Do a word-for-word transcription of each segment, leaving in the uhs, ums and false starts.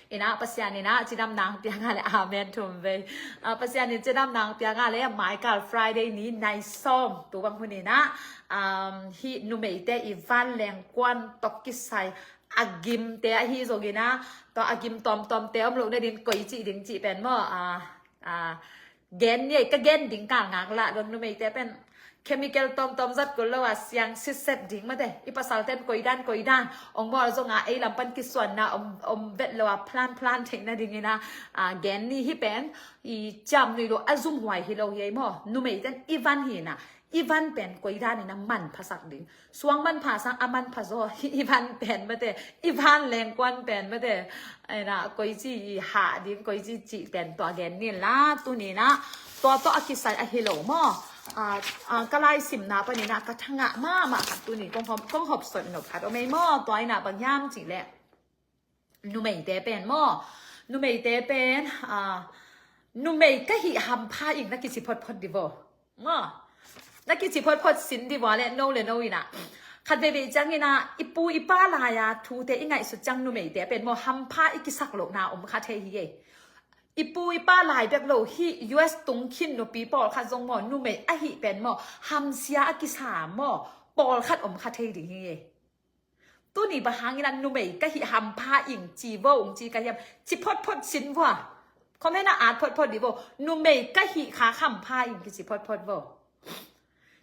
Inah Pasian inah cidam nang pianga le amen thum vei. Ah, Pasian in cidam nang pianga le Michael Friday ni nai sawm tu bang hun inah, um, hih numeite i van lengkuan tok kisai a gimte ahi zong inah, tua a gim tawmtawmte om lo nadin koi cih ding cih pen maw, ah, ah, gen ni ei, ka gen ding kal ngak lah dong. Numeite pen chemical tawmtawm zat kul lo a siang sitset ding mate. I pasalten koidan koidan ong bawl zonga ei lam pan kisuanna om, om vet lo a plan plan theihna dingina, a, gen ni hi pen i ciamnuih lo a zumhuai hi lo hi ei maw. Numeiten i van hi na, i van pen koidan ina manphasak ding. Suang manpha sang a manpha zaw hi i van pen mate, i van lengkuan pen mate. Aina koici i hah ding, koici cih pen tua gen ni la, tuni na tua tawh a kisai ahi lo maw. A, a, ka laisimna panina ka thangah mahmah khat tuni kong hop, kong hop sot nop khat om ei maw. Tua ina bang hiam cih leh numeite pen maw. Numeite pen, a, numei ka hih hampha ing na kici photphot di vaw. Maw. Na kici photphot sin di vaw le no le no ina. Khat veivei ciang ina i pu i pa lai-a thute i ngaihsut ciang numeite pen maw hampha i kisak lohna om kha thei hi ei. I pu i pa lai bek lo hi U S tung khin nupi pawlkhat zong maw numei ahi pen maw hamsia a kisa maw pawlkhat om kha thei ding hi ei. Tuni bang hangin a numei ka hih hampha ing ci vo ung ci ka hiam? Ci photphot sin vua. Comment ah at photphot di vo. Numei ka hih kha hampha ing kici photphot vo.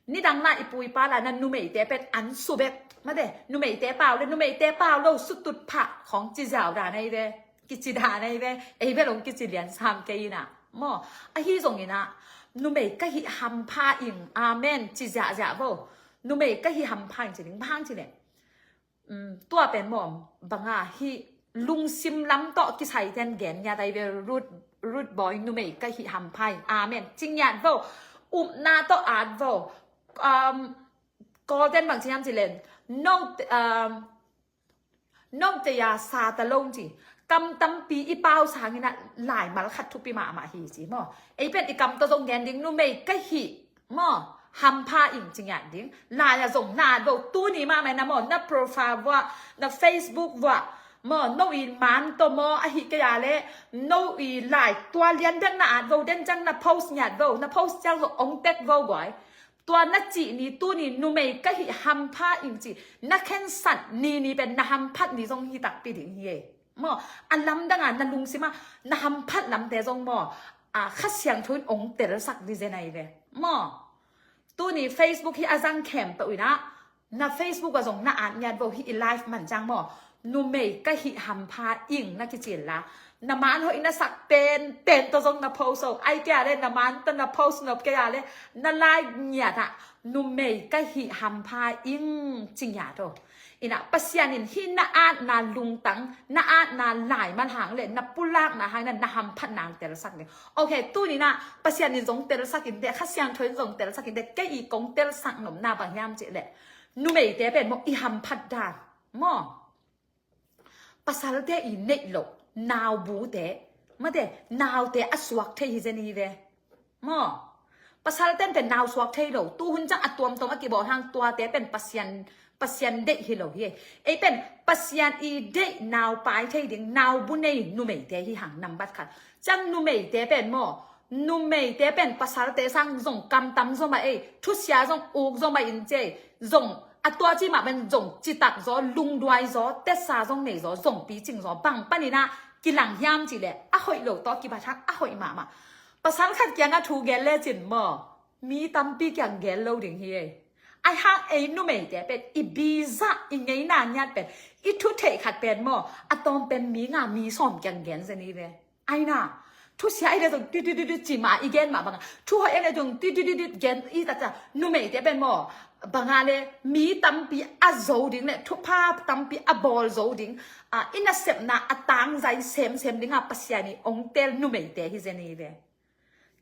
Nidang na i pu i pa la na numeite pen an su bek. Mate, numeite pau le, numeite pau lo su tut phah khong ci ziau da nei ve. Kici da nei ve. Ei ve long kici lian sam kei ina. Maw, ahi zong ina. Numei ka hih hampha ing. Amen. Ci ziah ziah vo. Numei ka hih hampha ing ci ding bang ci le. Um, tua pen maw banga hih lungsim lam tawh kisai ten gen ngiat ai ve. Ruth, Ruth Boy numei ka hih hampha ing. Amen. Ci ngiat vo. Upna tawh at vo. Um, Kawlten bang ci hiam ci len. No, um, no te ya sa ta lo ci. Kam tampi i pau sangina laimal khat thupi mahmah hi ci maw. Ei pen i kam tawh zong gen ding numei ka hih maw hampha ing ci ngiat ding. Lai a zong na at vo tuni mahmah na maw na profile vua, na Facebook vua maw, no i man tawh maw ahi kei a le no i lai tua lian bek na at vo den ciang na post ngiat vo, na post ciang zong ong tek vo guai. Tua na cih ni tuni numei ka hih hampha ing ci na khensat ni ni pen na hamphat ni zong hi takpi ding hi ei. Maw, a lamdanga na lungsim a na hamphat lamte zong maw, a, Kha Siangtho in ong telsak di zen ai ve. Maw, tuni Facebook hi a zang khempeuh ina, na Facebook a zong na at ngiat vo hi i live man ciang maw, numei ka hih hampha ing na kicin la, na man hoih na sak pen pen tawh zong na post o, ai kei a le na man tawh na post nop kei a le, na like ngiat ah, numei ka hih hampha ing ci ngiat o. Ina Pasian in hih na atna lungtang, na atna laimal hang le na pulakna hang na, na hamphatna ang telsak ding. Ok, tuni na Pasian in zong telsak in te, Kha Siangtho in zong telsak in te, kei i kong telsak nopna bang hiam cih le numeite pen maw i hamphat dan maw. Pasalte i neih loh naubute mate naute a suak thei hi zen hi ve. Maw, pasal ten pen nau suak thei lo. Tuhun ciang a tuamtuam a kibawl hang tuate pen Pasian, Pasian deih hi lo hi. Ei pen Pasian i deih nau pai thei ding, nau bu nei numeite hi hang nambat khat. Ciang numeite pen maw, numeite pen pasalte sang zong kamtam zaw mah ei, thusia zong uk zaw mah in cei, zong a tua ci mah pen zong citak zaw, lungduai zaw, tesa zong nei zaw, zong picing zaw, bang paninah kilang hiam cih leh a hoih lo tawh kibat hang a hoih mahmah. Pasal khat kiangah thu gen lecin maw, mi tampi kiang gen lo ding hi ei. Ai hang ei numeite pen i biza i ngeina ngiat pen i thu theih khat pen maw, a tawm pen mi nga mi sawm kiang gen zen hi ve. Aina thusia ei le zong ti ti ti ti ci mah i gen mah banga, thu hoih ei le zong ti ti ti ti gen i taksa numeite pen maw, banga le mi tampi a zo ding le thupha tampi a bawl zo ding, a, i nasepna a tangzai semsem dinga Pasian i ong tel numeite hi zen hi ve.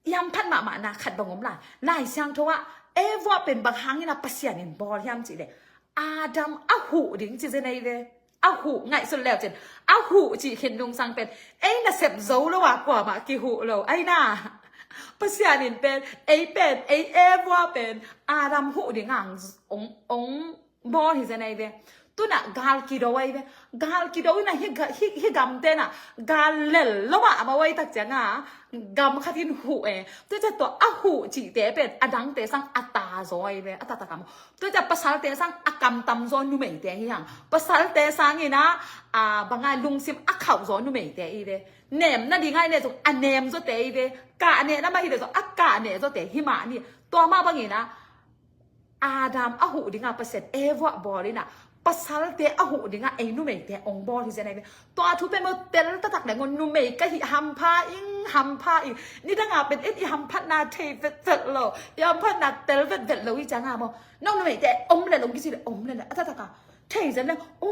I hamphat mahmahna khat bang om lai. Lai Siangtho ah Eva pen bang hangin a Pasian in bawl hiam cih leh Adam a huh ding ci zen ei ve. A huh ngaihsun leu cin a huh cih khin nungsang pen ei nasep zo lo a kuamah kihuh lo. Aina Pasian in pen ei pen ei Eva pen Adam huh ding ang ong, ong bawl hi zen ei ve. Tunah gal kido ahi ve. Gal kido inah hi, hi, hi gamte nah gal lel lo mah a mawai tak cianga gam khatin huh e. Tua ciah tua a huh cihte pen a dangte sang a ta zaw ahi ve. A ta tak a maw. Tua ciah pasalte sang a kamtam zaw numeite hi hang. Pasalte sang inah a banga lungsim a khauh zaw numeite ahi ve. Nem nading ahi leh zong a nem zawte ahi ve. Kah neh na mah hi leh zong a kah neh zawte hi mah ni. Tua mah bang inah Adam a huh dinga Pasian Eva bawl inah pasalte a huh dinga ei numeite ong bawl hi zen ahi ve. Tua thu pen maw tel taktak leng maw numei ka hih hampha ing, hampha ing. Nidanga pen en i hamphatna thei vetvet lo, i hamphatna tel vetvet lo hi cianga maw nong numeite om lel ong kici leh om lel a taktak a thei zen leng, o,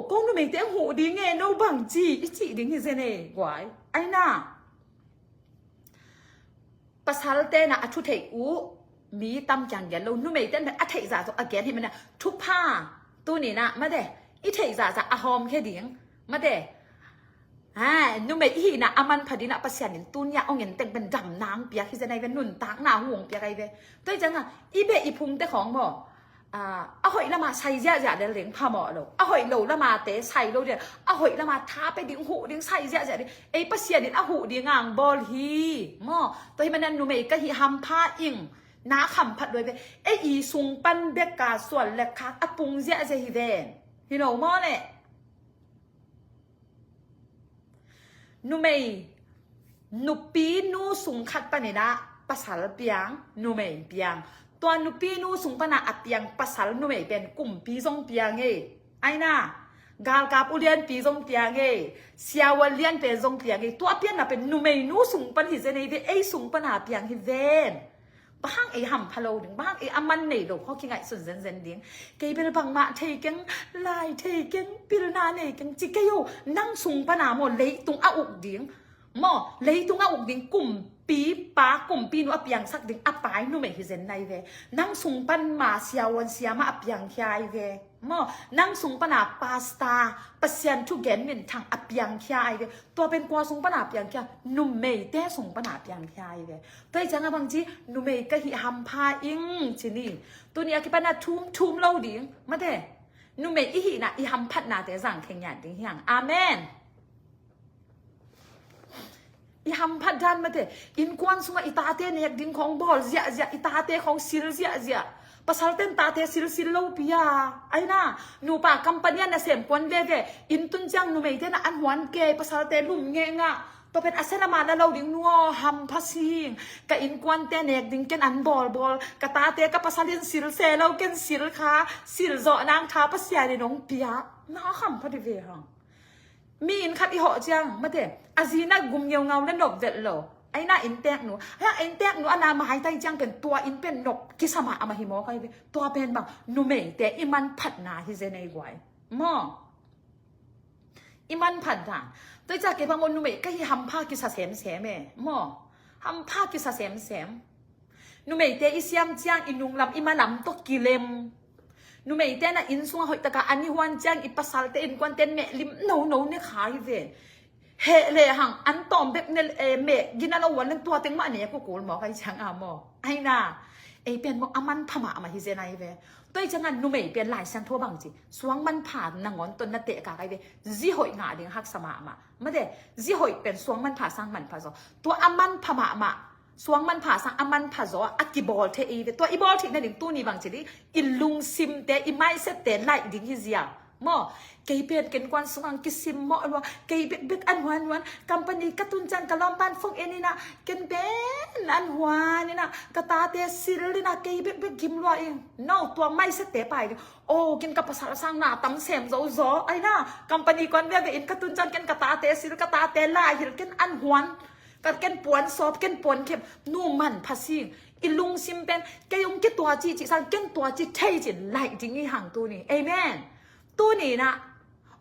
ko numeite ong huh ding e, no bang ci i cih ding hi zen e guai. Aina Pasalte na a thu theih uh mi tam kiang gen lo, numeite na a theih zah zong a gen hi mana thupha tuni na mate i theih zah zah a hawm khe ding mate. Ha, numei i hihna a manpha dina Pasian in tunia ong en teng pen dam nang piak hi zen ai ve, nuntakna hong piak ai ve. Tua hi cianga i beh i phungte khawng maw? A, a hoih lama sai ziahziah lel ding phamawh lo. A hoih lo lama te sai lo ding. A hoih lama tha pe ding huh ding sai ziahziah ding. Ei Pasian in a huh ding ang bawl hi. Maw, tua hi mana numei ka hih hampha ing. Na khamphat luai ve. Ei i sung pan beka sual le khak a pung ziahziah hi ven. Hi lo maw le? Numei, nupi nu sung khat paninah pasal piang, numei piang. Tua nupi nu sung pana a piang pasal numei pen kumpi zong piang ei. Aina, galkap ulianpi zong piang ei. Siavuan lianpen zong piang ei. Tua a pianna pen numei nu sung pan hi zen ei ve, ei sung pana a piang hi ven. Bang hang ei hampha lo ding, bang hang ei a man nei lo khaw kingaihsun zenzen ding. Kei bel bangmah thei keng, lai thei keng, pilna nei keng ci kei o. Nang sung pana maw leitung a uk ding. Maw leitung a uk ding kumpi pa kumpi nu a piangsak ding a pai numei hi zen nai ve. Nang sung pan ma siavuan siama a piangkhia ai ve. Maw nang sung pana pasta Pasian thugen minthang a piangkhia ai ve. Tua pen kua sung pana piangkhia? Numeite sung pana piangkhia ai ve. Tua hi cianga bang ci numei ka hih hampha ing ci ni. Tuni a kipana thum thum lo ding mate. Numei i hihna i hamphatnate zang khengian ding hiang. Amen. I hamphat dan mate. Innkuan sungah i tate nek ding khawng bawl ziahziah, i tate khawng sil ziahziah. Pasalten tate silsil lo pia. Aina nupa kampania nasem kuan veve. Inn tun ciang numeite na an huan kei pasalte lum ngeh ngah. Tua pen a sena mana lo ding nua hampha sing. Ka innkuante nek ding ken an bawlbawl. Ka tate ka pasalin sil se lo ken sil kha. Sil zawh nang tha Pasian in hong pia. Na hampha di ve hang. Mi inn khat i hawh ciang mate a zina gum ngeungau le nop velh lo. Aina innteknu a, innteknu a na maitai ciang pen tua inn pen nop kisa mah a mah hi maw kai ve. Tua pen bang numeite i manphatna hi zen ei guai. Maw i manphat dan. Tua i ca kei bang maw numei ka hi hampha kisa semsem e. Maw hampha kisa semsem. Numeite i siam ciang i nunglam i malam tawh kilem. Numeite na inn sungah hoihtaka an i huan ciang i pasalte innkuante meh lim nono ne kha hi ve. Heh lehang an tawm bek ne meh gina lo huan len tua teng mah ne kukul maw kai ciang a maw? Aina ei pen maw a manpha mahmah hi zen ai ve. Tua i cianga numei pen Lai Siangtho bang ci suang manpha nangawn ton na tehka kai ve. Zi hoih ngah ding haksa mahmah. Mate zi hoih pen suang manpha sang manpha zaw. Tua a manpha mahmah suang manpha sang a manpha zaw a kibawl thei ei ve. Tua i bawl theih nading tuni bang ci ding i lungsimte i mindset-te laih ding hi ziau. Maw kei pen ken kuan sungang kisim mawh lua. Kei bekbek an huan huan company ka tun ciang ka lawmpan phone en inah ken pen an huan inah ka tate sil inah kei bekbek gim lua in. No tua mindset-te pai ding. O ken ka pasal sang na tam sem zo zaw aina company kuan veve in ka tun ciang ken ka tate sil ka tate laihil ken an huan. Ka ken puan sawp ken puan khem nu manpha sing. I lungsim pen kei ong kitua cih cih sang ken tua cih thei cin laih ding i hang tuni. Amen. Tuni na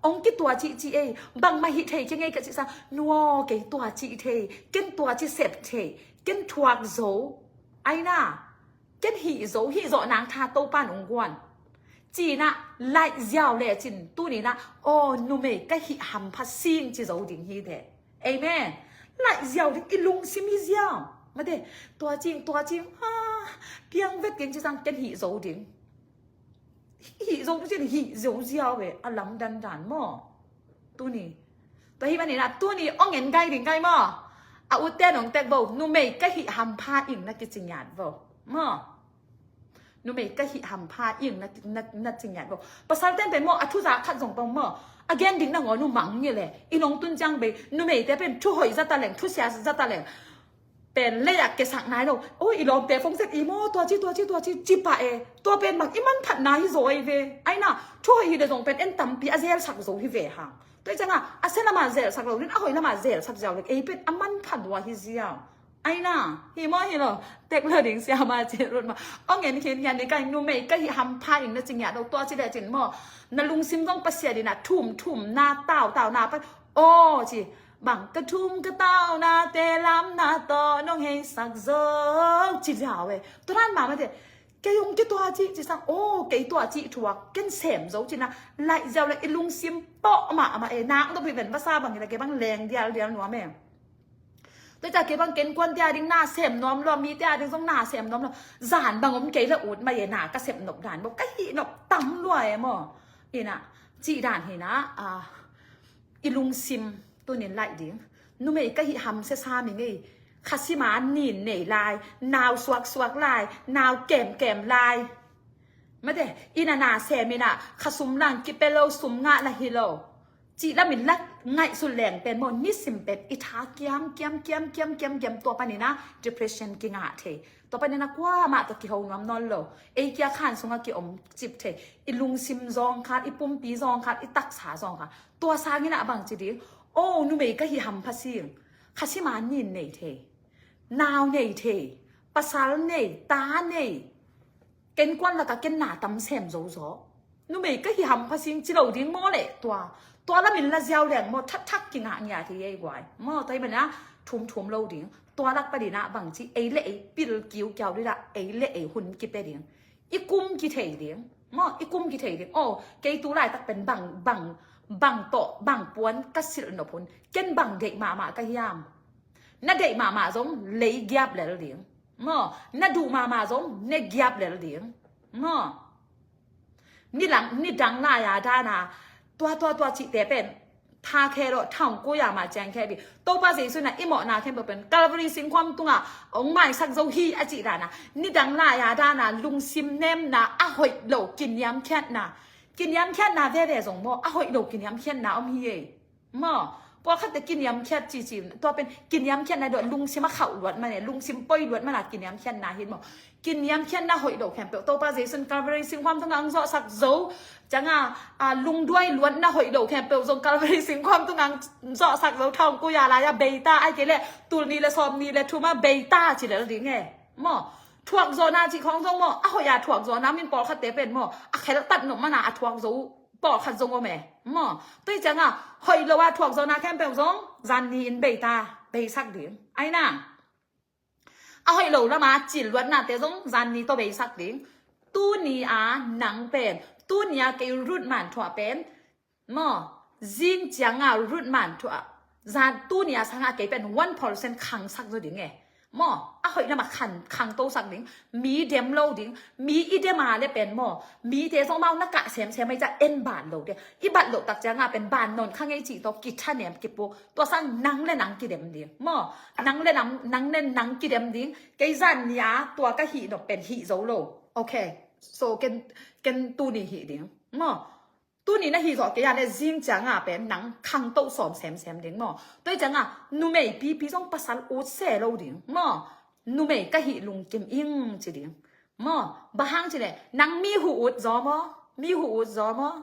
ong kitua cih cih ei bangmah hih thei kei ngei ka cih sang nuaw kei tua cih thei ken tua cih sep thei ken thuak zo. Aina ken hih zo hih zawh nang tha Topan ong guan. Cina laih ziau le cin tuni na aw numei ka hih hampha sing ci zo ding hi te. Amen. Laih ziau ding i lungsim hi ziau. Mate tua cing tua cing a piang vet keng ci sang ken hih zo ding. hih zo cin hih zo ziau ve, a lam dandan maw. Tuni. Tua hi manin ah, tuni ong en gai ding gai maw. A utte nong tek bo, numei ka hih hampha ing na kici ngiat bo. Maw. Numei ka hih hampha ing na, na, na ci ngiat bo. Pasal ten pen maw, a thuza khat zong pong maw. A gen ding na ngaw nu mang ngi le. I nong tun ciang bei, numei te pen thu hoih zata leng, thu sia zata leng. Pen lei a kesak nai lo. Oi, i lawmte phone set i maw, tua ci, tua ci, tua ci, ci pah e. Tua pen bang i manphatna hi zaw ei ve. Ai na, thu hoih hi le zong pen en tampi a zelsak zo hi ve hang. Tua i ciang a, a sia lama zelsak lo, nin a hoih lama zelsak ziau le. Ei pen a manphat lua hi ziau. Ai na, hi maw hi lo. Tek lo ding siama ci rut maw. Ong en khin khian ni kai numei ka hih hampha ing na ci ngiat lo, tua ci le cin maw. Na lungsim zong Pasian in a thum thum na tau tau na pan. Aw ci. Bang ka thum ka tau na te lam na tawh nong heisak zo ci ziau e. Tua dan mah mah te. Kei ong kei tua ci ci sang. Aw kei tua ci thuak. Ken sem zo ci na. Laih ziau le i lungsim pawh mah mah e. Nak dok pi ven basa bang hi na kei bang leng dial dial nuam e. Tua ciang kei bang ken kuan tia ding na sem nuam lua, mi tia ding zong na sem nuam lua. Zan bang om kei la ut mai e na ka sem nop dan bo. Ka hih nop tam lua e maw. Ina, cih dan hi na, a, i lungsim tunin laih ding. Numei ka hih ham sia sa mi ngei. Khasima nin nei lai, nau suak suak lai, nau kem kem lai. Mate, ina na sem ina, khasum lang kipia lo, sum ngah na hi lo. Cih lamin la ngaihsut leng pen maw, nisim pen i tha kiam, kiam, kiam, kiam, kiam, kiam, tua panin a depression kingah thei. Tua panin a kuamah tawh kiho nuam nawn lo. Ei kia khan sungah kiom cip thei. I lungsim zawng khat, i pumpi zawng khat, i taksa zawng khat. Tua sangin a bang ci ding. O, numei ka hih hampha sing. Khasima nin nei thei. Nau nei thei. Pasal nei, ta nei. Ken kuan laka ken na tam sem zo zaw. Numei ka hih hampha sing ci lo ding maw le tua. Tua lamin la ziau leng maw thak thak kingah ngia thei ei guai. Maw tua hi mana thum thum lo ding. Tua lak panin a bang ci ei le ei pil kiu kiau dida ei le ei hun kipia ding. I kum kithei ding. Maw i kum kithei ding. Aw, kei tu laitak pen bang, bang, bang tawh, bang puan ka silh nop hun. Ken bang deih mahmah ka hiam. Na deih mahmah zong lei giap lel ding. Maw, na duh mahmah zong ne giap lel ding. Maw. Nilang, nidang lai a dana, tua, tua, tua cihte pen. Tha khe lo, thaung kuya ma ciang khe bi. Topa Jesu na i mawhna khen pen. Calvary singkhuam tunga, ong maisak zo hi a cih dana. Nidang lai a dana, lungsim nemna, a hoih lo, kiniamkhiatna. Kiniamkhiatna veve zong maw, a hoih lo, kiniamkhiatna om hi ei. Maw, pawlkhatte kiniamkhiat cici, tua pen kiniamkhiatna dawh lungsim a khauh luat mane, lungsim poi luat mana kiniamkhiatna hin maw. Kiniamkhiatna hoih lo khempeuh. Topa Jesu in Calvary singkhuam tungah ang zawhsak zo. Cianga, a, lungduai luatna hoih lo khempeuh zong Calvary singkhuam tungah ang zawhsak zo. Thaung kuya lai-a beita ai kei le, tul ni le sawm ni le thuma beita ci lel ding e. Maw, thuakzawhna cih khawng zong maw, a hoih a thuakzawhna min pawlkhatte pen maw, a kheltat nop mana a thuak zo. Pawlkhat zong om e. Maw. Tua hi cianga, hoih lo a thuak zawhna khempeuh zong, zan ni in beita, beisak ding. Ai na. A hoih lo lama cil luatnate zong, zan ni tawh beisak ding. Tuni a nang pen, tuni a kei Ruth Mann Thuah pen. Maw. Zing cianga Ruth Mann Thuah. Zan tuni a sanga kei pen one percent khangsak zo ding e. Maw, a hoih lamah khang, khangtosak ding, mi dem lo ding, mi i dem a le pen maw, mite zong amau na kah semsem ei ca en ban lo ding, i bat loh tak cianga pen ban nawn kha ngei cih tawh kithanem kipuk, tua sang nang le nang kidem ding, maw, nang le nang, nang le nang kidem ding, kei zan ni a tua ka hih nop pen hih zo lo, ok, so ken, ken tuni hih ding, maw. Tuni na hih zawh kei a le zing cianga pen nang khangto sawm semsem ding maw. Tua hi cianga numei pipi zong pasal ut se lo ding maw. Numei ka hih lungkim ing ci ding maw. Bang hang ci le nang mi huh ut zaw maw. Mi huh ut zaw maw.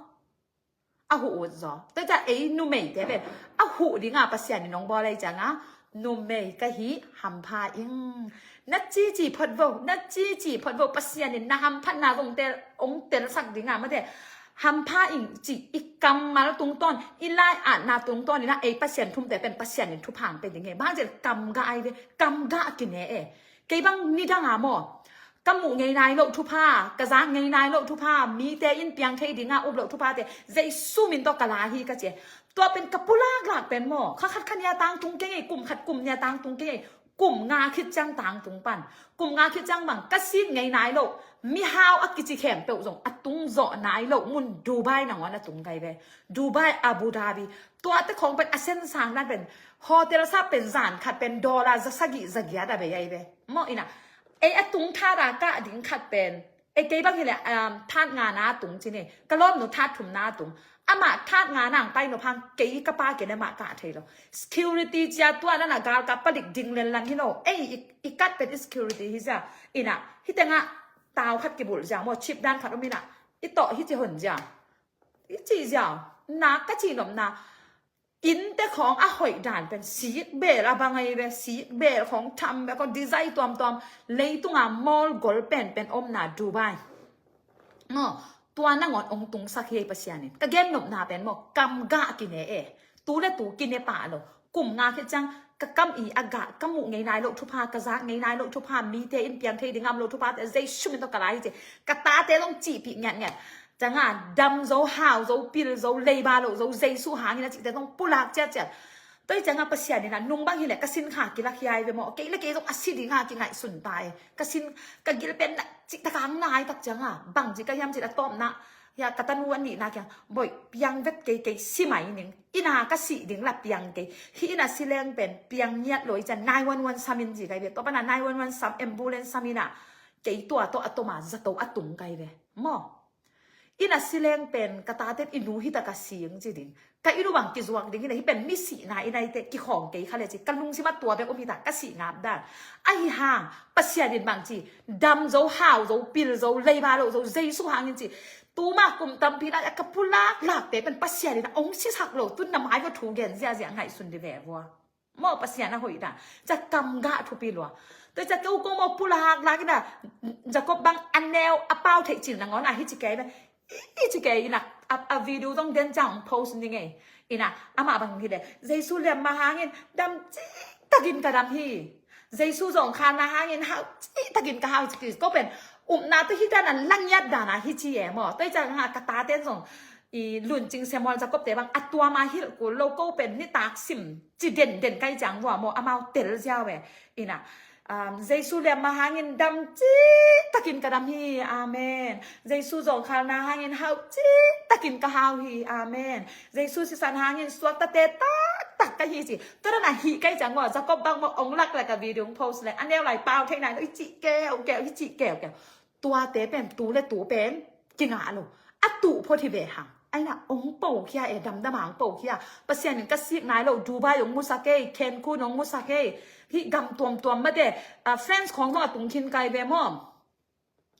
A huh ut zaw. Tua hi cia ei numeite pen a huh dinga Pasian in hong bawl ei cianga numei ka hih hampha ing. Na cici phot vo, na cici phot vo, Pasian in na hamphatna zong tel, hong telsak dinga mate. Hampha ing ci i kammal tungtawn, i lai-atna tungtawn ina ei Pasian thumte pen Pasian in thupha hong pe ding e. Bang hang ci le kamgah ai ve, kamgah kine e. Kei bang nidanga maw. Ka muh ngei nai loh thupha, ka zak ngei nai loh thupha, mite in piang thei dinga up loh thuphate, Jesu min tawh ka la hi ka ci e. Tua pen ka pulaklak pen maw. Kha khat kha nia tangtung kei ngei, kum khat kum nia tangtung kei ngei. Kum nga khit ciang tangtung pan. Kum nga khit ciang bang ka sik ngei nai lo. Mihau a kici khempeuh zong a tung zawh nai lo mun Dubai nangawn a tung kai ve. Dubai, Abu Dhabi. Tuate khawng pen a sensang dan pen hotel sa pen zan khat pen dollar za sagih za giat a bei ai ve. Maw ina. Ei a tung tha da kah ding khat pen. Ei kei bang hileh um, that nga na tung ci ni. Ka lawmnu that thum na tung. Amah that nga nang pai nop hang kei ka pa kei ne mah kah thei lo. Security cia tua nana galkap palik ding lenlan hi lo. Ei i, i kat pen i security hi zia. Ina hi tengah tau khat kibulh zia maw chip dan khat om ina. I tawh hi ci hon zia. I ci zia. Na ka ci nopna. Innte khawng a hoih dan pen sik bel a bang ahi ve, sik bel khawng tham ve, khawng design tuamtuam, leitunga mall gol penpen omna Dubai. Maw, tua nangawn ong tungsak hi ei Pasian in. Ka gen nopna pen maw, kam gah kine e. Tu le tu kine pah lo. Kum nga khit ciang ka kam i a gah, ka muh ngei nai lo thupha, ka zak ngei nai lo thupha, mite in piang thei ding ngam lo thupha te Jesu min tawh ka la hi ci. Ka tate zong cihpih ngiatngiat. Cianga dam zo, hau zo, pil zo, leiba lo zo, Jesu hangin a cihte zong pulak ciatciat. Tua hi cianga Pasian in a nung bang hileh ka sin kha kilak hiai ve maw. Kei le kei zong a si dinga kingaihsun ta e. Ka sin, ka gil pen na cih taka ang nai tak cianga. Bang ci ka hiam cih a tawpna. Hia ka tanu a nihna kiang. Boih, piang vet kei kei si mai ning. Ina ka sih ding la piang kei. Hih ina si leng pen piang ngiat lo i cian nine one one sam in ci kai ve. Tua pana nine one one sam, ambulance sam ina. Kei tua tawh a toma zato a tung kai ve. Maw. Ina si leng pen ka taten i nu hita ka sing ci ding. Ka i nu bang kizuak ding ina hi pen mi sihna i naite kikhawng kei kha le ci. Ka lungsima tua bek om hita ka sih ngap dan. Ahi hang Pasian in bang ci dam zo, hau zo, pil zo, leiba lo zo, Jesu hangin ci. Tuma kum tampi lai a ka pulak lakte pen Pasian in a ong sisak lo tun na mai va thu gen ziazia ngaihsun di ve vua. Maw Pasian a hoih dan. Ca kam gah thupi lua. Tua ca keu ko maw pulak lak ina Jacob bang a neu a pau theih cil nangawn a hi ci kei ve. I ci kei ina a, a video zong den ciang post ni ngei. Ina amah bang hi le Jesu liam ma hangin dam cik takin ka dam hi. Jesu zong khalna hangin hau cik takin ka hau ci kei. Ko pen upna tu hi dan a langiat dan a hi ci e maw. Tua i ciang ha ka taten zong i luncing Samuel Jacob te bang a tuama hilh kul lo ko pen nitak sim ci den den kai ciang vua maw amau tel ziau e. Ina um, Jesu liam ma hangin dam cik takin ka dam hi. Amen. Jesu zong khalna hangin hau cik takin ka hau hi. Amen. Jesu sisan hangin suaktate taktak ka hi ci. Tua dan a hih kai ciang vua Jacob bang maw ong lak lak a video post le a neu lai pau thei nai lo i cih keu keu i cih keu keu. Tuate pen tu le tu pen kingah lo. A tuh phot hi ve hang. Aina ong pokhia e damdam a ong pokhia. Pasian in ka sik nai lo Dubai ong musak ei, Cancun ong musak ei. Hih gam tuamtuam mate a France khawng zong a tung khin kai ve maw.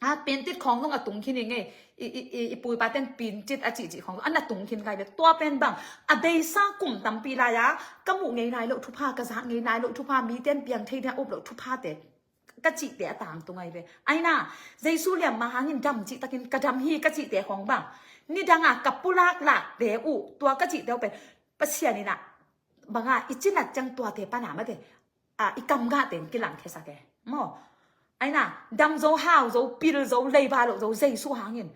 Ha, pintit khawng zong a tung khin i ngei. I, i, i, i puipa ten pintit a cihcih khawng zong an a tung khin kai ve. Tua pen bang a beisa kum tampi lai a ka muh ngei nai lo thupha, ka zak ngei nai lo thupha, miten piang thei dia up lo thupha te. Ka cihte a tangtung ai ve. Aina Jesu liam ma hangin dam cih takin ka dam hi ka cihte khawng bang. Nidanga ka pulak lakte uh tua ka cihte uh pen Pasian ina banga i cinat ciang tuate pana mate a i kamgahte in kilangkhiasak e. Maw. Aina dam zo, hau zo, pil zo, leiba lo zo Jesu hangin.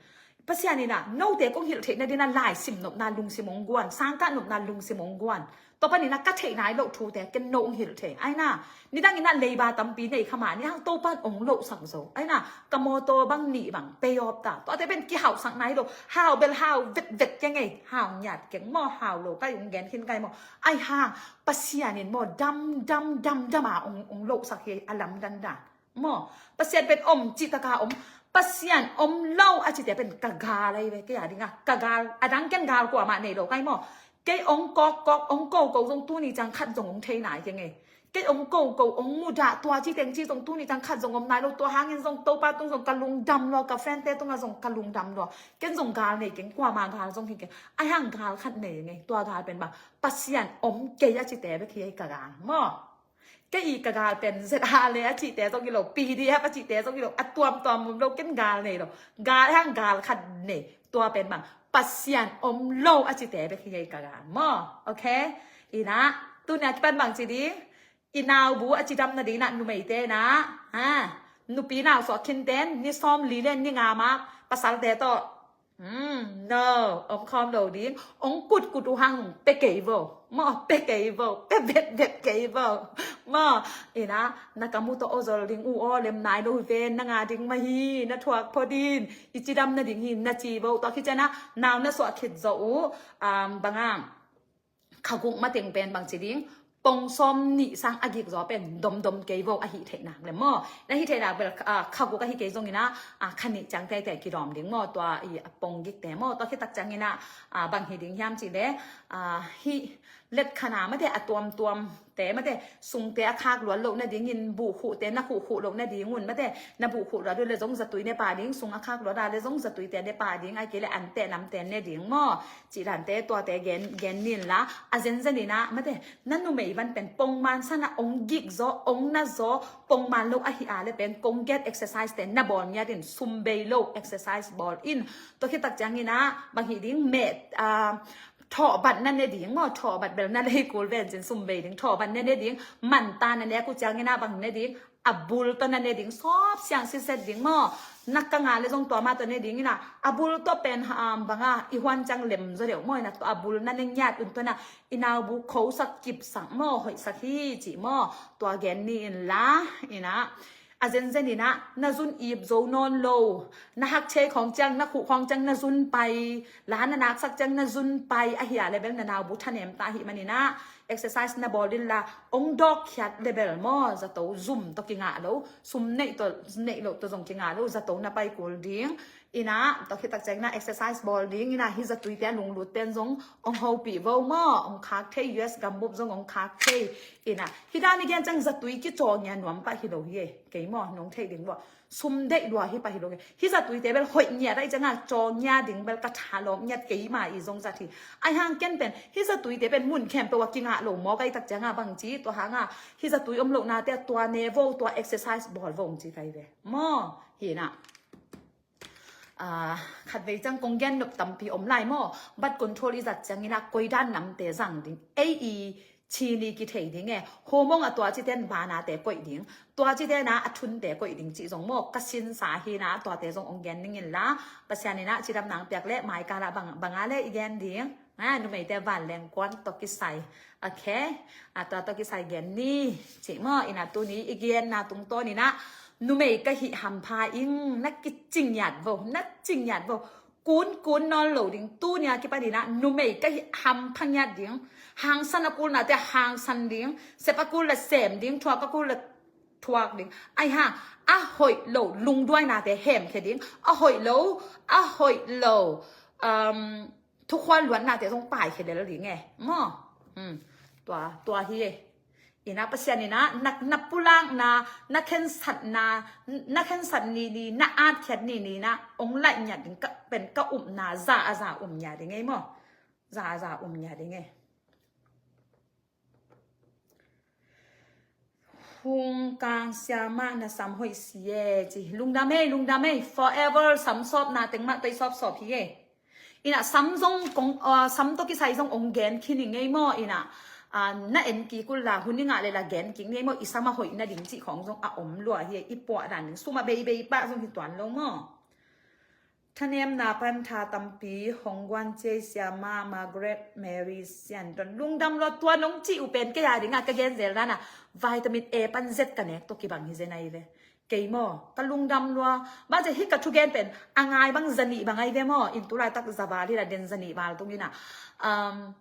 Pasian ina note kong hilh theihna dina lai sim nopna lungsim ong guan, sangkah nopna lungsim ong guan. Tua panina ka theih nai loh thute ken no ong hilh thei. Aina nidang ina leiba tampi nei kha mah ni hang Topan ong lohsak zo. Aina ka mawtaw bang nih bang pay off ta. Tuate pen kihauhsak nai lo. Hau bel hau vetvet keng ei. Hau ngiat keng maw hau lo kai ong gen khin kai maw. Ai hang Pasian in maw dam dam dam dam a ong, ong lohsak hi a lamdang dan. Maw Pasian pen om cih taka om. Pasian om lo a cite pen ka gal ahi ve kei a dinga ka gal a dang ken gal kuamah nei lo kai maw. Kei ong kawkkawk ong koko zong tuni ciang khat zong ong thei nai keng ei. Kei ong koko ong mudah tua ci teng ci zong tuni ciang khat zong om nai lo tua hangin zong Topa tung zong ka lungdam lua ka friendte tunga zong ka lungdam lua. Ken zong gal nei keng kuama gal zong hi keng. Ai hang gal khat nei ngei tua gal pen bang Pasian om kei a cite bek hi ei ka gal maw. Kei i ka gal pen Z R le a cihte zong hi lo, P D F a cihte zong hi lo, a tuamtuam om lo ken gal nei lo. Gal hang gal khat nei tua pen bang Pasian om lo a cihte bek hi ei ka gal maw. Ok. Ina tunia kipan bang ci ding i naubu a cidam nading ina numeite ina ha nupi nausuak khinten ni sawm li le ni nga ma pasalte tawh Hmm, no, om khawm lo ding. Ong kut kut uh hang pe kei vo. Maw, pe kei vo. Pe vet vet kei vo. Maw, ina, na ka mu tawh aw zol ding uh aw lem nai lo hi ven, na nga ding mah hi, na thuak pho din. I cidam nading hi, na ci vo. Tua khit ciangin ah nau na suah khit zawh uh, um, bang a, khaguk mateng pen bangci ding, pong sawm nih sang a gik zaw pen domdom kei vo, a hih theih nak le maw. Na hih theih nak bel, ah, khaguk a hih kei zongin ah, ah, kha nih ciang teitei kidawm ding maw. Tua i a pong gikte maw. Tua khit tak ciangin ah, ah, bang hi ding hiam cih le, ah, hih let khana mate, a tuamtuamte mate, sungte a khak luat loh nadingin, buhkhuhte na khuhkhuh loh nading un mate, na buhkhuh luat uh le zong zatui ne pah ding, sung a khak luat a le zong zatuite ne pah ding, ai kei le ante namte ne ding maw. Cih dante tuate gen, gen nin la, a zenzen in ah mate, na numei van pen pongman san a ong gik zaw, ong na zaw, pongman lo a hih a le pen kong gen exercise te na bawl ngiat in, sum bei lo exercise bawl in. Tua khit tak ciangin ah bang hih ding, meh, ah, thawhbat na ne ding maw, thawhbat bel na lei kul ven cin, sum bei ding, thawhbat na ne ding, manta na nek uh ciangin ah bang ne ding, a bul tawh na ne ding, sawp siang siset ding maw. Na ka nga le zong tua mah tawh ne ding in ah, a bul tawh pen, um, bang a, i huan ciang lem zaw deuh maw, in ah tua a bul na ne ngiat un tua in ah, i naubu khosak kipsak maw, hoihsak hi cih maw. Tua gen ni in la, in ah, a zenzen in ah, na zun ip zo nawn lo, na hak thei khawng ciang, na khuh khawng ciang na zun pai, la na naksak ciang na zun pai, a hih a le bel na naubu thanem ta ahih manin ah, exercise na bawl in la, ong dawkkhiat le bel maw, zato zum tawh kingah lo, sum neih tawh, neih loh tawh zong kingah lo, zato na pai kul ding. In ah, tua khit tak ciangin ah exercise bawl ding, in ah hih zatuite a lunglut ten zong ong hopih vo maw, ong khak thei, U S gambup zong ong khak thei. In ah, hih dan i gen ciang zatui kicaw ngia nuam pah hi lo hi e, kei maw, nong thei ding vo. Sum deih lua hi pah hi lo hi. Hih zatuite bel hoih ngiat ahih ciangin ah caw ngia ding bel ka thalawp ngiat, keima i zong zat hi. Ahi hang ken pen, hih zatuite pen mun khempeuh ah kingah lo mawk ahih tak ciangin ah bangci, tua hang ah, hih zatui om lohnate ah tua ne vo, tua exercise bawl vo ong ci kai ve. Maw, hi in ah. Ah, khatvei ciang kong gen nop tampi om lai maw. Birth control i zat ciangin ah koi dan namte zang ding. Ei i ci ni kithei ding e. Hormone a tua cite in banate koih ding. Tua cite in ah a thunte koih ding cih zong maw. Ka sinsa hi in ah tuate zong ong gen ning in la. Pasian in ah cidam nang piak le mai kal ah bang, bang a le i gen ding. Ah, numeite vanleng kuan tawh kisai. Okay. Ah, tua tawh kisai gen ni. Cih maw, in ah tuni i genna tungtawn in ah numei ka hih hampha ing, na kicing ngiat vo, na cing ngiat vo. Kun kun nawn lo ding, tuni a kipan in ah numei ka hih hampha ngiat ding. Hangsan a kulnate hangsan ding, sep a kul le sem ding, thuak a kul le thuak ding. Ahi hang a hoih lo lungduainate hemkhia ding. A hoih lo, a hoih lo, um, thukhual luatnate zong paikhia lel ding e. Maw. Hmm. Tua, tua hi e. In ah Pasian in ah na, na pulakna, na khensatna, na khensat ni ni, na atkhiat ni ni in ah ong laih ngiat ding ka, pen ka upna za a za um ngiat ding e maw. Za a za um ngiat ding e. Hung Kang Siamah, na sam hoih si e ci. Lungdam e, lungdam e. Forever sam sawpna teng mah tei sawpsawp hi e. In ah sam zong kong, ah, sam tawh kisai zong ong gen khin i ngei maw, in ah, ah, na en kik un la, hun i ngah le la gen kik ngei maw, i sam a hoih nading cih khawng zong a om lua hi e, i puah dan ding, sum a beibei pah zong hi tuan lo maw. Thanemna pan tha tampi hong guan ciei Siamah Margaret Mary Sianton. Lungdam lua, tua nong cih uh pen kei a ding ah ka gen zel dan ah vitamin A pan Z ka nek tawh kibang hi zen ahi ve. Kei maw, ka lungdam lua. Bang ci hih ka thugen pen a ngai bang zanih bang ahi ve maw. In tu laitak zaval hi la, den zanih val tung in ah. Um,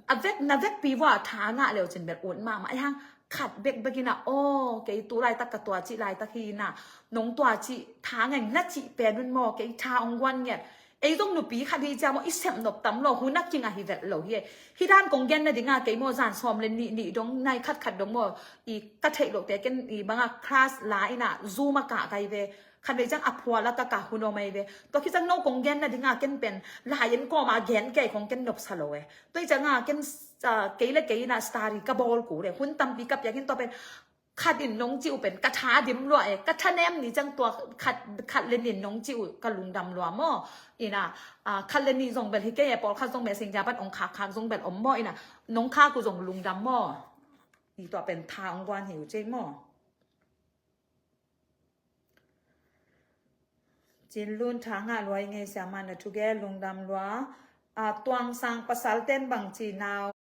a vek, na vekpi vua tha ngah leu cin bel ut mahmah. Ahi hang khat bekbek in ah, aw, kei tu laitak ka tua cih laitak hi in ah, nong tua cih tha ngah ing na cih pen un maw, kei tha ong guan ngiat. Ei zong nupi khat hi cia maw, i sep nop tam lo, hun a kingah hi vet lo hi e. Hih dan kong gen nading ah kei maw, zan sawm le nih, nih dong, nai khat khat dong maw, i ka theih lohte ken i bang ah class la in ah Zoom a kah kai ve. Khatvei ciang a phual a ka kah hun om ahi ve. Tua khit ciang no kong gen nading ah ken pen la-in kawm a gen kei khong ken nopsa lo e. Tua hi ciang ah ken, ah, kei le kei in ah study ka bawl kul e. Hun tampi ka piak in tua pen khat in nong cih uh pen ka tha dim lua e. Ka thanem ni ciang tua khat, khat le nih in nong cih uh ka lungdam lua maw. In ah, ah, khat le nih zong bel hi kei e, pawlkhat zong Messenger pan ong khak khak zong bel om maw. In ah nong khak uh zong lungdam maw. I tua pen tha ong guan hi uh cei maw. Cin Lun tha ngah lua i ngei, siamah na thugen lungdam lua. A, Tuang Sang pasal ten bang ci nau.